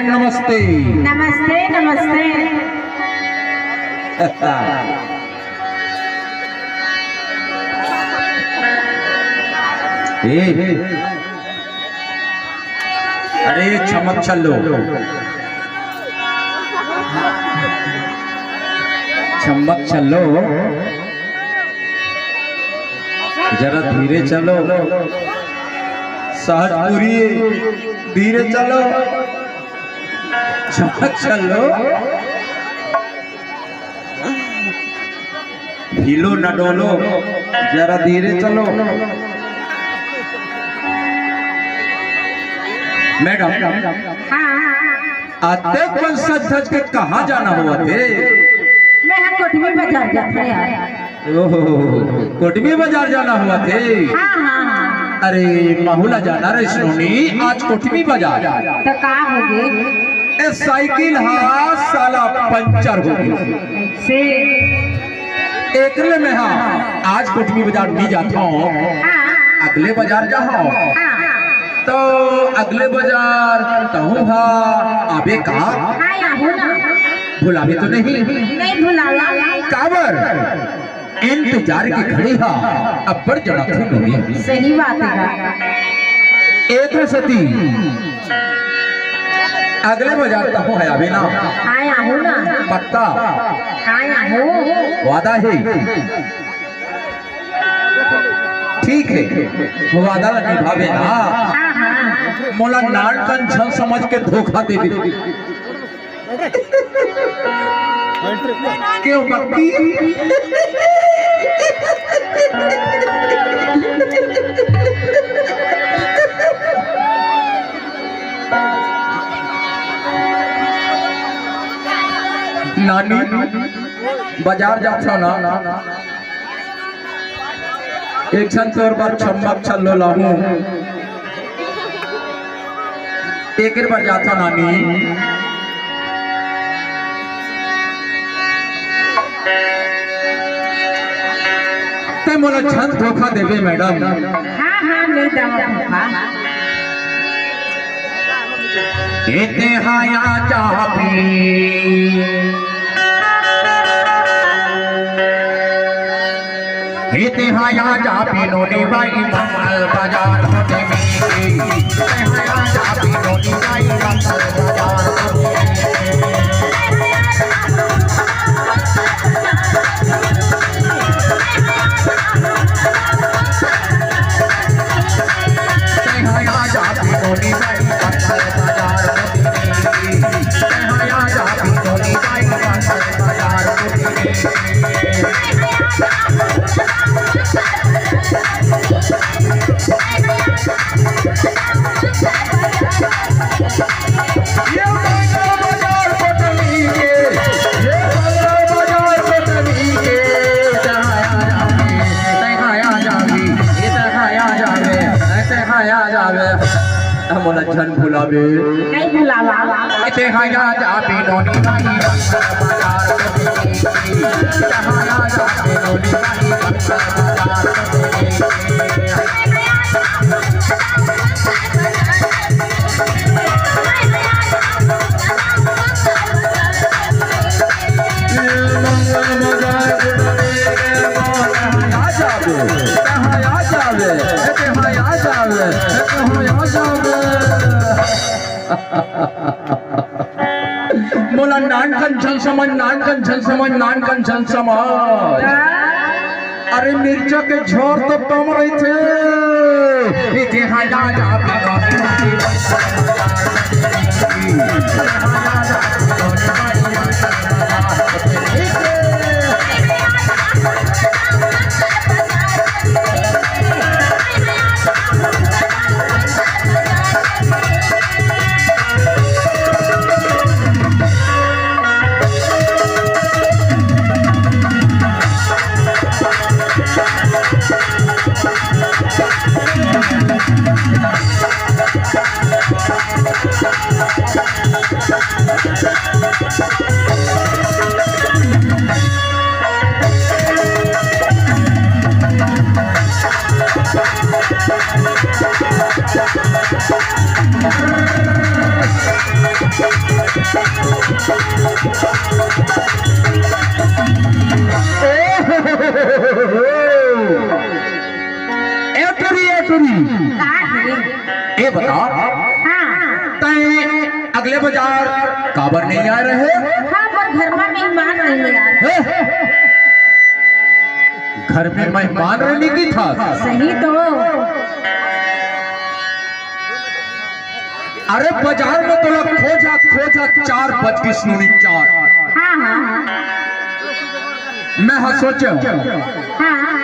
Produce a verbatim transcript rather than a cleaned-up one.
नमस्ते। नमस्ते, नमस्ते। ए, अरे छमक छल्लो, छमक छल्लो, जरा धीरे चलो। सहजपुरी, धीरे चलो। छमक छल्लो, हिलो न डोलो, जरा धीरे चलो। मैडम, हाँ। अतेक बन सज धज के कहाँ जाना होवत हे? मैं हा कोटमी बाजार जात हँव यार। ओहो, कोटमी बाजार जाना होवत हे? हाँ, हाँ, हाँ। अरे, महू ला जाना रहिस नोनी, आज कोटमी बाजार। त का होगे? ए साइकिल हा साला पंचर होगे। से एकरे ले मैं हा आज कोटमी बाजार नइ जात हँव। हाँ। अगले बाजार जाहूँ। हाँ। त अगले बाजार तहूँ हा आबे का? हाँ, आहूँ ना। भुलाबे तो नहीं? नहीं भुलावँव। काबर? इंतजार के घड़ी हा अब्बड़ जनाथे नोनी। सही बात हे। एकरे सेती अगले बाजार तहूँ हा आबे ना। हाँ, आहूँ ना। पक्का? हाँ, आहूँ। वादा हे? ठीक हे, वादा ला निभाबे ना। हाँ, हाँ। मोला नानकन झन समझ के धोखा दे दे। क्यों पक्की? नानी, बाजार जाथँव ना, एक झन तोर बर छमक छल्लो लाहूँ। एकर बर जाथँव नानी। तैं मोला झन धोखा देबे मैडम। हाँ, हाँ, नइ देवँव धोखा। ए तैं हा आ जाबे। ए तैं हा आ जाबे नोनी बाई मंगल बाजार कोटमी। ए तैं हा आ जाबे नोनी बाई मंगल बाजार कोटमी। ये मंगल बाजार कोटमी के, ये मंगल बाजार कोटमी के, तैं हा आ जाबे, तैं हा आ जाबे, ए तैं हा आ जाबे, ए तैं हा आ जाबे, ए तैं हा आ जाबे, ए मोला झन भुलाबे। नइ भुलावँव। ए तैं हा आ जाबे नोनी बाई मंगल बाजार कोटमी के, तैं हा आ जाबे नोनी बाई मंगल बाजार कोटमी के। मोला नानकन झन समझ, नानकन झन समझ, नानकन झन समझ। अरे मिर्चा के झोर तो कम रहिथे। बता, हाँ। तैं अगले बाजार काबर नहीं आए रहे? हाँ, मोर घर में मेहमान रहे यार। हैं? घर में मेहमान रहने की था। सही तो। अरे, बाजार में तोला खोजत खोजत चार बज गिस नूनी, चार। हाँ, हाँ, हाँ। मैं हा सोचे, हाँ।